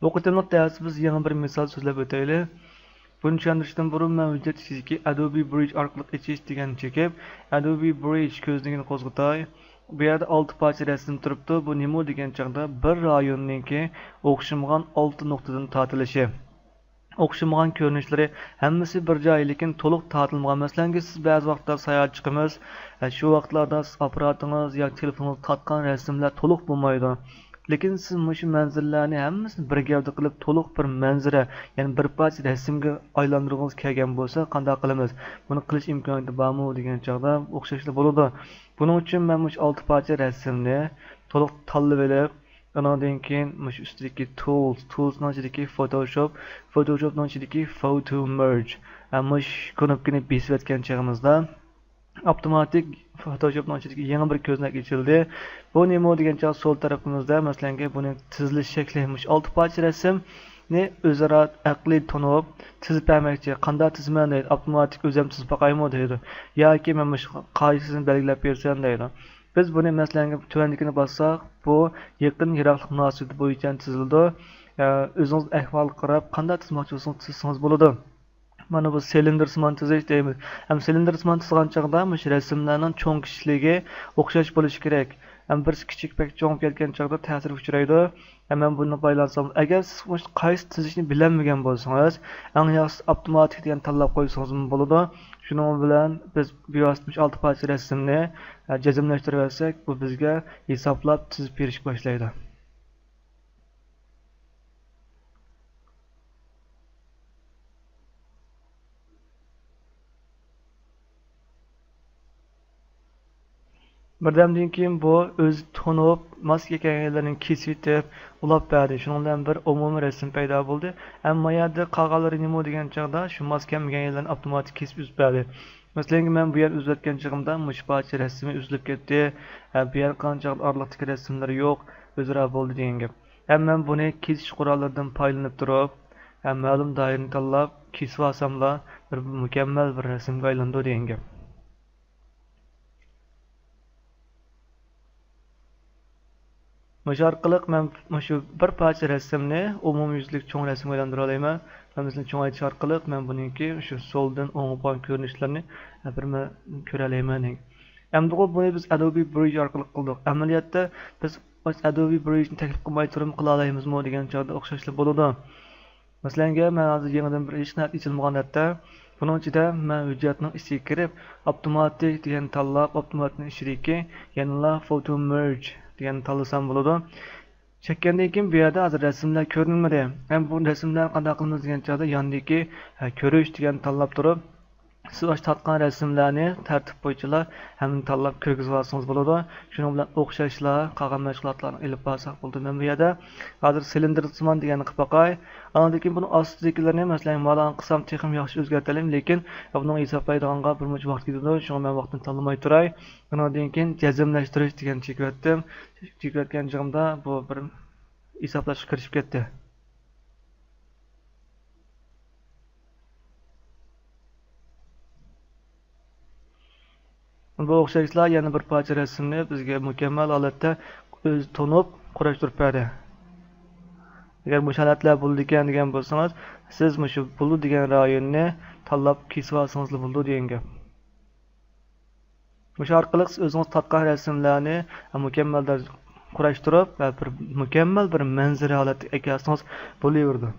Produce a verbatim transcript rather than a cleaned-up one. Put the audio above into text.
بۇ قېتىملىق دەرستە بىز يېڭى بىر مىسال سۆزلەپ ئۆتەيلى. بۇنى چۈشەندۈرۈشتىن بۇرۇن مەن ھۆججەت ئىچىدىكى Adobe Bridge ئارقىلىق ئېچىش دېگەننى چېكىپ، Adobe Bridge كۆزنىكىنى قوزغىتاي. بۇ يەردە ئالتە پارچە رەسىم تۇرۇپتۇ. بۇ نېمە دېگەن چاغدا بىر رايوننىڭكى ئوخشىمىغان ئالتە نۇقتىدىن تارتىلىشى. ئوخشىمىغان كۆرۈنۈشلىرى ھەممىسى بىر جاي، لېكىن تولۇق تارتىلمىغان. مەسىلەنكى، سىز بەزى ۋاقىتتا ساياھەت چىقىمىز، ئە، شۇ ۋاقىتلاردا سىز ئاپپاراتىڭىز ياكى تېلېفونىڭىز تارتقان رەسىملەر تولۇق بولمايدۇ. لېكىن سىز مۇشۇ مەنزىرىلەرنى ھەممىسىنى بىر گەۋدە قىلىپ، تولۇق بىر مەنزىرە، يەنى بىر پارچە رەسىمگە ئايلاندۇرغۇڭىز كەلگەن بولسا، قانداق قىلىمىز؟ بۇنى قىلىش ئىمكانىيىتى بارمۇ دېگەن چاغدا ئوخشاشلا بولىدۇ. بۇنىڭ ئۈچۈن مەن مۇشۇ ئالتە پارچە رەسىمنى تولۇق تاللىۋېلىپ، ئۇنىڭدىن كېيىن مۇشۇ ئۈستىدىكى تۇلس، تۇلسنىڭ ئىچىدىكى فوتوشوپ، فوتوشوپنىڭ ئىچىدىكى فوتو مېرج، ھە، مۇشۇ كۇنۇپكىنى بېسىۋەتكەن چېغىمىزدا، ئاپتوماتىك فوتوشوپنىڭ ئىچىدىكى يېڭى بىر كۆزنەك ئېچىلدى. بۇ نېمە دېگەن چاغ سول تەرىپىمىزدە، مەسىلەنكى، بۇنى تىزىلىش شەكلى مۇشۇ ئالتە پارچە رەسىمنى ئۆزئارا ئەقلىي تونۇپ، تىزىپ بەرمەكچى. قانداق تىزىمەن دەيدۇ، ئاپتوماتىك ئۆزۈم تىزىپ باقايمۇ دەيدۇ. ياكى مەن مۇشۇ قايسىسىنى بەلگىلەپ بەرسەم دەيدۇ. بىز بۇنى، مەسىلەن، تۆۋەندىكىنى باسساق، بۇ يېقىن يىراقلىق مۇناسىۋىتى بويىچە تىزىلىدۇ. ئە، ئۆزىڭىز ئەھۋالغا قاراپ قانداق تىزماقچى بولسىڭىز تىزسىڭىز بولىدۇ. مانا بۇ سىلىندىرسىمان تىزىش دەيمىز. ھەم سىلىندىرسىمان تىزغان چاغدا مۇشۇ رەسىملەرنىڭ چوڭ كىچىكلىكى ئوخشاش بولۇشى كېرەك. ھەم بىرسى كىچىك، بەك چوڭ كەتكەن چاغدا تەسىرگە ئۇچرايدۇ. ھەم مەن بۇنى پايدىلانسام، ئەگەر سىز مۇشۇ قايسى تىزىشنى بىلەلمىگەن بولسىڭىز، ئەڭ ياخشىسى ئاپتوماتىك دېگەننى تاللاپ قويسىڭىزمۇ بولىدۇ. شۇنىڭ بىلەن بىز بىۋاسىتە مۇشۇ ئالتە پارچە رەسىمنى، ئە، جەزملەشتۈرۈۋەتسەك، بۇ بىزگە ھېسابلاپ تىزىپ بېرىشكە باشلايدۇ. بىردەمدىن كېيىن بۇ ئۆزى تونۇپ، ماس كەلگەنلەرنى كېسىۋېتىپ، ئۇلاپ بەردى. شۇنىڭ بىلەن بىر ئومۇمىي رەسىم پەيدا بولدى. ئەمما يەردە قالغانلىرى نېمە دېگەن چاغدا شۇ ماس كەلمىگەن يەرلەرنى ئاپتوماتىك كېسىپ ئۈزۈپ بەردى. مەسىلەن، مەن بۇ يەرنى ئۈزۈۋەتكەن چېغىمدا مۇشۇ پارچە رەسىمى ئۈزۈلۈپ كەتتى. ھە، بۇ يەرگە قارىغان چاغدا ئارىلىقتىكى رەسىملەر يوق، ئۆزئارا بولدى دېگەن گەپ. ھەم مەن بۇنى كېسىش قوراللىرىدىن پايدىلىنىپ تۇرۇپ، ھە، مەلۇم دائىرىنى تاللاپ، كېسىۋالساملا، بىر مۇكەممەل بىر رەسىمگە ئايلىنىدۇ دېگەن گەپ. مۇشۇ ئارقىلىق مەن مۇشۇ بىر پارچە رەسىمنى ئومۇميۈزلۈك چوڭ رەسىمگە ئايلاندۇرالايمەن. مەن مەسىلەن، چوڭايتىش ئارقىلىق مەن بۇنىڭكى شۇ سولدىن ئوڭغا بولغان كۆرۈنۈشلىرىنى، ئە، بىر مە-، كۆرەلەيمەن. ئەمدىغۇ بۇنى بىز ئەدوبى برىج ئارقىلىق قىلدۇق. ئەمەلىيەتتە بىز ئەدوبى برىجنى تەكلىپ قىلماي تۇرۇپ قىلالايمىزمۇ دېگەن چاغدا ئوخشاشلا بولىدۇ. مەسىلەنگە، مەن ھازىر يېڭىدىن بىر ھېچ نەرسە ئېچىلمىغان دەپتەر. بۇنىڭ ئىچىدە مەن ھۆججەتنىڭ ئىچىگە كىرىپ، ئاپتوماتىك دېگەننى تاللاپ، ئاپتوماتنىڭ ئىچىدىكى يەنىلا فوتو مېرج دېگەننى تاللىسام بولىدۇ. چەككەندىن كېيىن بۇ يەردە ھازىر رەسىملەر كۆرۈنمىدى. ھەم بۇ رەسىملەرنى قانداق قىلىمىز دېگەن چاغدا ياندىكى، ھە، كۆرۈش دېگەننى تاللاپ تۇرۇپ، سىز ئاشۇ تارتقان رەسىملەرنى تەرتىپ بويىچىلا ھەممىنى تاللاپ كىرگۈزۈۋالسىڭىز بولىدۇ. شۇنىڭ بىلەن ئوخشاشلا قالغان مەشغۇلاتلارنى ئېلىپ بارساق بولىدۇ. مەن بۇ يەردە ھازىر سىلىندىرسىمان دېگەننى قىلىپ باقاي. ئاندىن كېيىن بۇنىڭ ئاستىدىكىلىرىنى، مەسىلەن، مانا قىلسام تېخىمۇ ياخشى ئۆزگەرتەلەيمەن، لېكىن بۇنىڭ ھېسابلايدىغانغا بىر مۇنچە ۋاقىت كېتىدۇ، شۇڭا مەن ۋاقتىنى تاللىماي تۇراي. ئۇنىڭدىن كېيىن جەزملەشتۈرۈش دېگەننى چېكىۋەتتىم. چېكىۋەتكەن چېغىمدا بۇ بىر ھېسابلاشقا كىرىشىپ كەتتى. بۇ ئوخشاشلا يەنە بىر پارچە رەسىمنى بىزگە مۇكەممەل ھالەتتە ئۆزى تونۇپ قۇراشتۇرۇپ بەردى. ئەگەر مۇشۇ ھالەتلەر بولىدىكەن دېگەن بولسىڭىز، سىز مۇشۇ بولىدۇ دېگەن رايوننى تاللاپ كېسىۋالسىڭىزلا بولىدۇ دېگەن گەپ. مۇشۇ ئارقىلىق سىز ئۆزىڭىز تارتقان رەسىملەرنى مۇكەممەل دەرىجىدە قۇراشتۇرۇپ ۋە بىر مۇكەممەل بىر مەنزىرە ھالەتكە ئەكەلسىڭىز بولۇۋېرىدۇ.